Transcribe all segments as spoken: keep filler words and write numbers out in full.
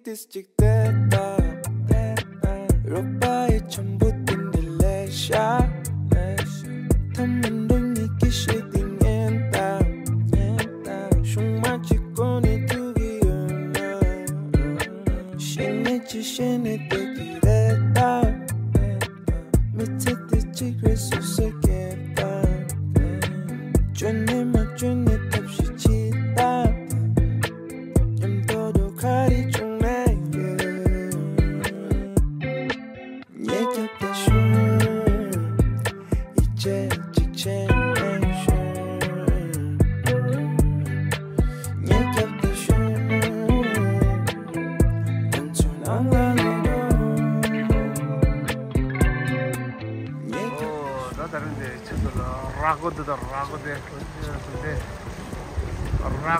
ཏིས་ཅིག་དེ་ད། རོགས་པ་ཡི་འཆམ་པོ་དེ་འདྲ་ལས་ཤ། ཐ་མ་འགྲོ་ཉིད་ཀྱི་ཤེས་དེ་ངན་ད། ཤུང་མ་གཅིག་གོ་ནས་ཐུག་གི་ཡོད་ན། ཤེས་ནས་ཅི་ཤེས་ནས་དེ་གི་རེད་ད། མི་ཚེ་དེ་གཅིག་རེད་སུ་ཟེར་གི་ད། བཅོས་ནས་མ་བཅོས་ནས་ཐབས་ཤེས་བྱེད་ད། མཉམ་དུ་འགྲོ་ག་རེ་བྱུང་ན་ཡོད། ཉེ་རྒྱབ་ཏུ་ཤོག་ཡིད་ཆེས་གཅིག་བྱས་ནས་ཤོག་ཉེ་རྒྱབ་ཏུ་ཤོག་ང་ཚོ་ནང་ལ་ལོག་ཉེ་རྒྱབ། ཨོ། ད་ད་རིང་འདི་ཆུ་ཚོད་ལ་ར་སྐོར་འདི་དང་ར་སྐོར་འདི་འདི་ར་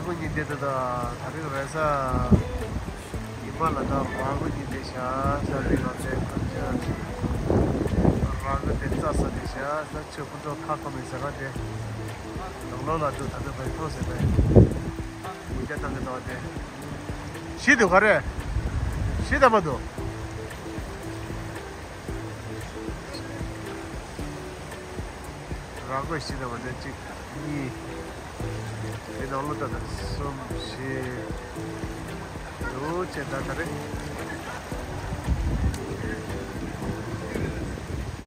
སྐོར་གཉིས་འདི་འདི་དང་ད་རིང་རེས་གཟའ་ཉི་མ་ལ་ད་ར་སྐོར་གཉིས་འདི་བྱ་ས་རིག་ལ་དེ་ཁོ་ཚོས་ར་སྐོར་འདི་རྩྭ་ས་འདི་བྱ་ས་ཆུ་ཕུ་འགྲོ་ཁ་ཁོ་མི་ཟེར་བ་དེ་ནང་ལོགས་ལ་འདུག་ད་ལྟ་བའི་ཐོག་ཟེར་བའི་མུ་ཇ་བཏང་གི་འདུག་བ་དེ་ཤི་འདུག་ག་རེ་ཤི་ད་མ་འདུག་ར་སྐོར་ཤི་ད་བ་དེ་གཅིག་གཉིས། དེ་ནང་ལོ་ད་ད་གསུམ་བཞི། དུ་ཆེ་ད་ད་རེ།